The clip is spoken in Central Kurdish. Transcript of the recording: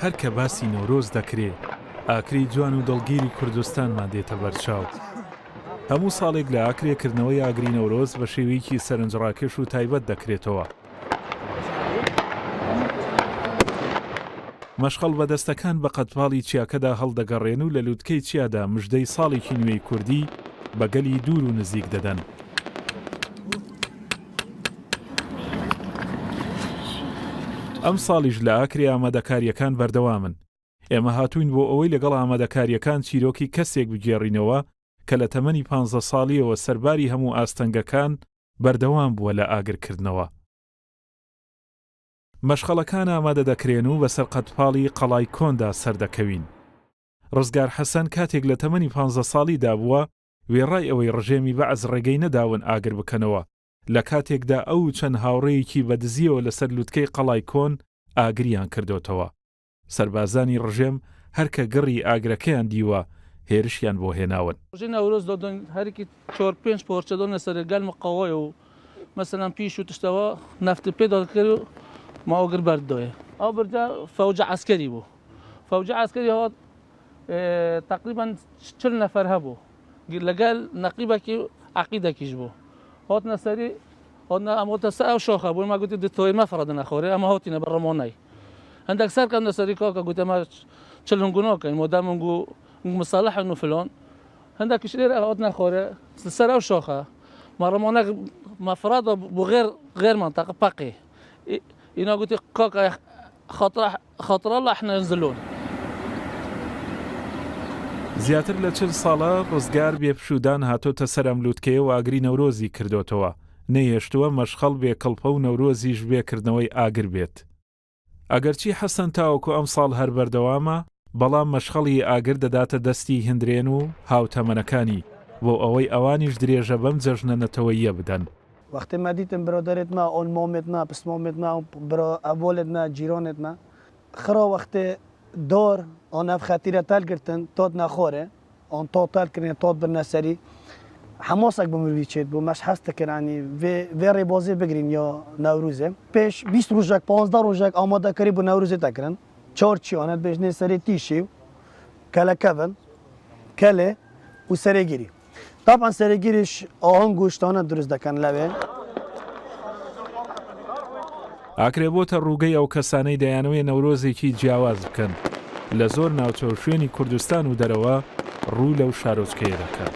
هەر کە باسی نەورۆز دەکرێ، ئاکری جوان و دڵگیری کوردستانمان دێتە بەرچاو. هەموو ساڵێک لە ئاکرێ کردنەوەی ئاگری نەورۆز بە شێوەیەکی سەرنجڕاکێش و تایبەت دەکرێتەوە. مەشخەڵ بەدەستەکان بە قەدپاڵی چیاکەدا هەڵدەگەڕێن و لە لوتکەی چیادا مژدەی ساڵێکی نوێی کوردی بە گەلی دوور و نزیک دەدەن. ئەمساڵیش لە ئاکرێ ئامادەکارییەکان بەردەوامن. ئێمە هاتووین بۆ ئەوەی لەگەڵ ئامادەکارییەکان چیرۆکی کەسێک بگێڕینەوە کە لە تەمەنی پانزە ساڵییەوە سەرباری هەموو ئاستەنگەکان بەردەوام بووە لە ئاگرکردنەوە. مەشخەڵەکان ئامادە دەکرێن و بەسەر قەدپاڵی قەڵای کۆندا سەردەکەوین. ڕزگار حەسەن کاتێک لە تەمەنی پانزە ساڵیدا بووە، وێڕای ئەوەی ڕژێمی بەعس ڕێگەی نەداون ئاگر بکەنەوە، لە کاتێکدا ئەو و چەند هاوڕێیەکی بە دزییەوە لەسەر لوتکەی قەڵای کۆن ئاگریان کردۆتەوە. سەربازانی ڕژێم هەر کە گڕی ئاگرەکەیان دیوە هێرشیان بۆ هێناون. ڕۆژی نەورۆز دۆدن هەرکی چۆر پێنج پۆرچە دۆنە سەر گەل مقەوەی و مەسەلەن پیش و تشتەوە نەفت پێ دەکرد و ما ئاگر بەرد دۆیە. ئەو برجە فەوجە عەسکەری بوو. فەوجە عەسکەری هات تەقریبەن 40 نەفەر هەبوو لەگەل نەقیبەکی عەقیدەکیش بوو هاتنە سەری هاتنە ئەم هاتە سەر ئەو شاخە بوو ما گوتی دتۆی مەفڕە دنەخۆرێ ئەمە هاتینە بە ڕمانەی هەندێک سەر کەم لەسەری کاکە گوتە ما چل هەنگو ناکەین مادام هەنگو مسالحن و فلان هەندێکیش لێرە هاتنە خۆرێ سەر ئەو شاخە ما ڕمانە مەفرەدا بۆ غێر غێر منطقە پەقی ئینا گوتی کاکە خاطر خاطر اللە احنا ينزلون. زیاتر لە 40 ساڵە ڕزگار بێ پشوودان هاتۆتە سەر ئەم لووتکەیە و ئاگری نەورۆزی کردۆتەوە، نەیهێشتووە مەشخەڵ بێ کڵپە و نەورۆزیش بێ کردنەوەی ئاگر بێت. ئەگەرچی حەسەن تاوەکو ئەمساڵ هەر بەردەوامە، بەڵام مەشخەڵی ئاگر دەداتە دەستی هندرێن و هاوتەمەنەکانی، بۆ ئەوەی ئەوانیش درێژە بەم جەژنە نەتەوەییە بدەن. وەختێ مە دیتن برادەرێت مە ئۆن مامێت مە پسمامێت مە برا ئەڤالێت مە جیرانێت مە خرا وەختێ دار ئان ئەڤ خەتیرە تەل گرتن تات نەخوارێ ئان تا تەل کرنێ تات برنە سەری حەماسەک بە مروی چێت بوو مەش حەز دکرد ینی ڤێ ڤێ ڕێبازێ بگرین یا نەوروزێ پێش 20 ڕۆژەک 15 ڕۆژەک ئامادەکاری بۆ نەوروزێ دەکرن چوار چیانەت بێژنێ سەرێ تیشی و کەلەکەڤن کەلێ و سەرێگیری تەبعەن سەرێگیریش ئاهەنگ و شتانە دروست دەکەن لەوێ. ئاکرێ بۆتە ڕووگەی ئەو کەسانەی دەیانەوێ نەورۆزێکی جیاواز بکەن، لە زۆر ناوچە و شوێنی کوردستان و دەرەوە ڕوو لەو شارۆچکەیە دەکەن.